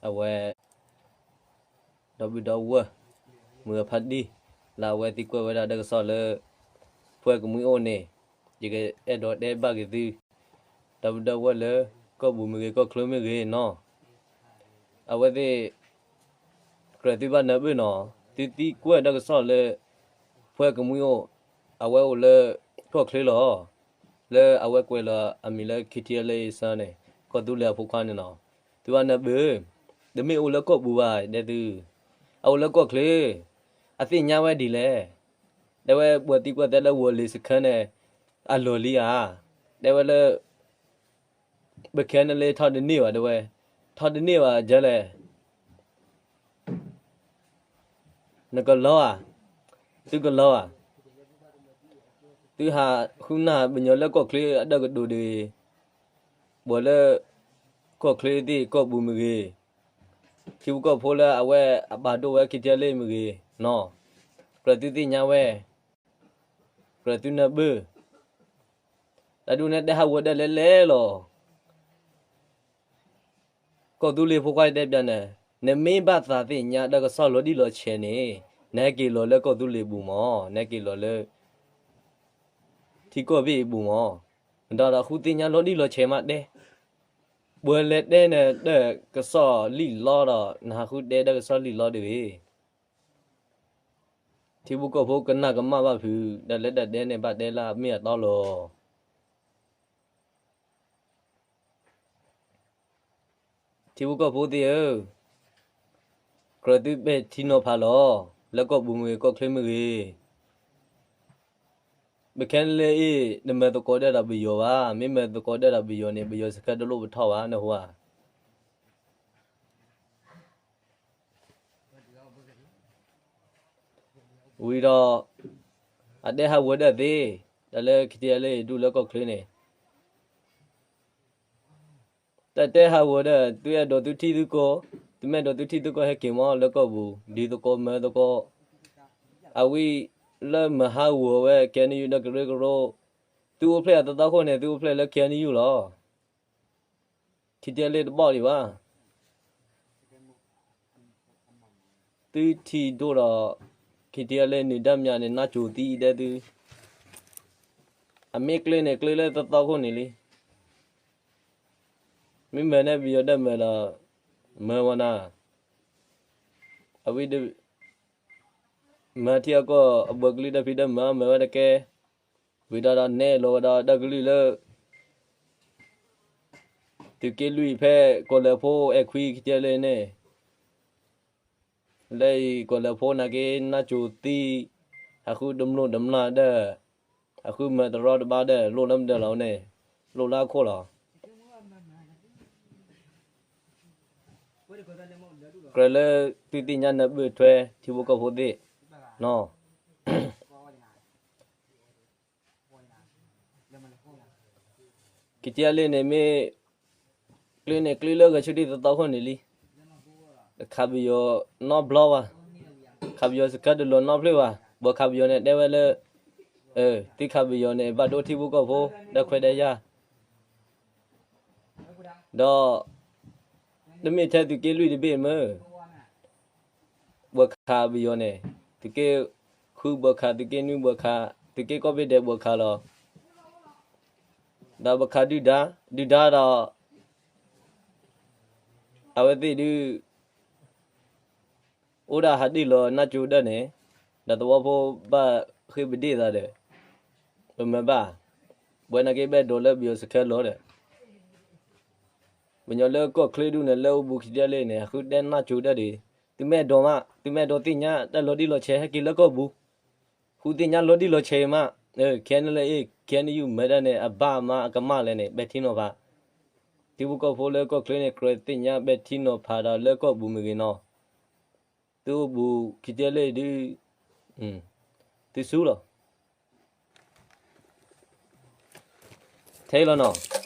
အဝဲ ဒီပုၢ်ဒီဝဲၢ် မုၢ်ဂၤဖးဒံၣ် လၢအဝဲသံကွၢ်ဝဲဒၣ်တၢ်ကစီၣ်လၢ ဖဲကမှံအိၣ်န့ၣ် ယကအဲၣ်ဒိးတဲဘၣ်က့ၤသု ဒီပုၢ်ဒီဝဲၢ်လၢ ကီၢ်ပူၤမ့ၢ်ဂ့ၤ ကီၢ်ချၢမ့ၢ်ဂ့ၤနီၤ အဝဲသ့ၣ် ကြၢးသုဘၣ်နၢ်ပၢၢ်နီၤ သုသံကွၢ်တၢ်ကစီၣ်လၢ ဖဲကမှံအိၣ် အဝဲအိၣ်လၢ ကီၢ်ချၢလီၤ လၢအဝဲကွဲးလီၤအမံၤလၢ KTLA အဆၢန့ၣ် ကီၢ်သူလ့ၤအဖိခွါန့ၣ်နီၤ သုဘၣ်နၢ်ပၢၢ် တမ့ၢ်အိၣ်လၢကီၢ်ပူၤဘၣ် တဲသု အအိၣ်လၢကီၢ်ချၢ အသ့ၣ်ညါဝဲဒ်လဲၣ် တဲဝဲပှၤသံကွၢ်သဲလၢဝီၤလ့ၤစခါန့ၣ် အလီၢ်လံဧါ တဲဝဲလၢ ပခဲန့ၣ်လၢထီၣ်တန့ၢ်ဘၣ်တဲဝဲ ထီၣ်တန့ၢ်ဘၣ်ဒ်လဲၣ် နကလီဧါ သုကလီဧါ သုဟးဃုနၢ်ပညီလၢကီၢ်ချၢအတၢ်ကတိၤတဂ့ၤ ပှၤလၢ ကီၢ်ချၢသ့ၣ်ကီၢ်ပူၤမ့ၢ်ဂ့ၤ ထံဖိကီၢ်ဖိလၢအဝဲအပာ်ဒိၣ်ဝဲ KTLA မ့ၢ်ဂ့ၤနီၤ ကြၢးသုသ့ၣ်ညါဝဲ ကြၢးသုနၢ်ပၢၢ် တၢ်ဒ်န့ၣ်တဲဟးဂီၤဒၣ်လဲာ်လဲာ်လီၤ ကီၢ်သူလ့ၤဖိခွါတဲပျးန့ၣ် နမ့ၢ်ဘၣ်သးသ့ၣ်ညါတၢ်ကစီၣ်လီၤတံၢ်လီၤဆဲးန့ၣ် နဟဲက့ၤလီၤလၢကီၢ်သူလ့ၤပူၤမၢ် နဟဲက့ၤလီၤလၢ ထံကီၢ်ဘ့ၣ်အပူၤမၢ် ဒီးဒီးဃုသ့ၣ်ညါလီၤတံၢ်လီၤဆဲးမးတဲ ပှၤလဲၤတဲန့ၣ် တၢ်ကစီၣ်လံာ်လီဒီး နဟးဃုတဲတၢ်ကစီၣ်လံာ်လီတဂ့ၤ ထံဖိကီၢ်ဖိကနၣ်ကမၣ်ဘၣ်ဖုး ဒီးလၢတၢ်တဲန့ၣ်ဘၣ်တဲလၢအမ့ၢ်အတီလီၤ ထံဖိကီၢ်ဖိသ့ၣ်ဧၢ, ကြၢးသုပဲာ်ထံနီၤဖးလီၤ. လၢကီၢ်ပူၤမ့ၢ်ဂ့ၤ ကီၢ်ချၢမ့ၢ်ဂ့ၤ, ပခဲလၢာ်အံၤ တမၤသကိးတၢ်ဒီးပယီၤဘၣ်. မ့ၢ်မၤသကိးတၢ်ဒီးပယီၤန့ၣ် ပယီၤစခါတလိၣ်ပထီၣ်ဘၣ် နဟူဧါ. ဝံၤဒီး အတဲဟးဂီၤဒၣ်သ့, တၢ်လၢခံထံလၢဒူၣ်လၢကီၢ်ချၢန့ၣ် တၢ်တဲဟးဂီၤဒီး သုအဲၣ်ဒိးသုထံသုကီၢ်, သုမ့ၢ်အဲၣ်ဒိးသုထံသုကီၢ်ဟဲက့ၤမး လၢကီၢ်ပူၤ ဒုးသကိးမၤသကိး, အဝံၤလၢမၤဟးဂီၤဝဲ KNU ဒီးကရၢကရိ, သုအိၣ်ဖျဲၣ်အသီသီခိၣ်န့ၣ် သုအိၣ်ဖျဲၣ်လၢ KNU လီၤ. ခံထံလၢတဘီၣ်ဒံးဘၣ်. သုထံဒိၣ်ဒီး ခံထံလၢနုာ်ဒါမၠးန့ၣ် နါစိၤသံဒဲသု, အမ့ၢ်ကျဲန့ၣ် ကျဲလၢသီသီခိၣ်န့ၣ်လံ. မ့ၢ်မၤန့ၢ်ပယီၤဒၢမၤဒီး မၤဝဲနၤ, အဝံၤ မၤထံအကီၢ်အဘၢကလုၢ်တၢ်ဖံးတၢ်မၤ မၤဝဲတကဲ, ဝံၤဒီးနဲၣ်လီၤဝဲဒီးတၢ်ကလုၢ်လၢ သုးက့လွံၢ်ဖဲ ကီၢ်လဲၤဖိအဲၣ်ခွံခံထံလၢန့ၣ်, လၢအံၤကီၢ်လဲၤဖိနာ်က့ နါစိၤသံ, အဃုတမျိးတမျာ်ဒီး, အဃုမၤတရီတပါဒီး လိၣ်လၢမတၤလီၤန့ၣ်, လိၣ်လၢအခိၣ်လီၤ. ကြၢးလၢသုသ့ၣ်ညါနၢ်ပၢၢ်ထွဲ ထံဖိကီၢ်ဖိသ့ၣ်, ခံထံလၢန့ၣ်မ့ၢ် ကျဲန့ၣ်ကျဲလၢဂဲၤဆၢထၢၣ်သီသီခိၣ်န့ၣ်လံ. ခးပယီၤနီတဘျီဘၣ်, ခးပယီၤစခါတလီၤနီတဖျၢၣ်ဘၣ်. ဘၣ်ခးပယီၤန့ၣ်တဲဝဲလၢ သုခးပယီၤန့ၣ် ဘၣ်ဒိထံဖိကီၢ်ဖိ ဒီးခွဲးဒီးယာ်, ဒီး တမ့ၢ်ထဲသုးက့လွံၢ်တဘ့ၣ်မ့ၢ် ဘၣ်ခးပယီၤန့ၣ်, သုးက့ဃုဘၣ်ခး, သုးက့နွံဘၣ်ခး, သုးက့ကိးဘ့ၣ်ဒဲးဘၣ်ခးလီၤ. ဒီးဘၣ်ခးဒုၣ်ဒါ, ဒုၣ်ဒါဒီး အဝဲသ့ၣ်ဒုး အိၣ်ဒၣ်ဟးဒ့ၣ်လီၤနါစိၤဒၢန့ၣ်, ဒီးသဝီဖိဘၣ်ဃ့ၢ်ပဒ့ၣ်သးဒီး ပမၤဘၣ်, ပဝဲနာ်က့ဘၣ်ဒိးလၢပယီၤစခါလီၤဒီး ပညီလၢကီၢ်ချၢဒူၣ်န့ၣ် လၢအိၣ်ဘူးခံထံလၢန့ၣ် အဃုတဲနါစိၤဒၢဒံး, သုမ့ၢ်အဲၣ်ဒိးမး, သုမ့ၢ်အဲၣ်ဒိးသ့ၣ်ညါ တၢ်လီၤတံၢ်လီၤဆဲးဟဲက့ၤလၢကီၢ်ပူၤ, ဃုသ့ၣ်ညါလီၤတံၢ်လီၤဆဲးမး, ခဲန့ၣ်လၢအ့ၣ် ခဲန့ၣ်ယုၢ်မၤတၢ်န့ၣ် အဘၣ်မးအကမၣ်လဲၣ်န့ၣ် ပဲာ်ထံနီၤဖး, ထံဖိကီၢ်ဖိလၢကီၢ်ချၢန့ၣ် ကြၢးသ့ၣ်ညါပဲာ်ထံနီၤဖးဒီးလၢကီၢ်ပူၤမ့ၢ်ဂ့ၤနီၤ, သုအိၣ်ဘူးခံထံလၢဒုး, သုစူၤလီၤ. ထဲလီၤနီၤ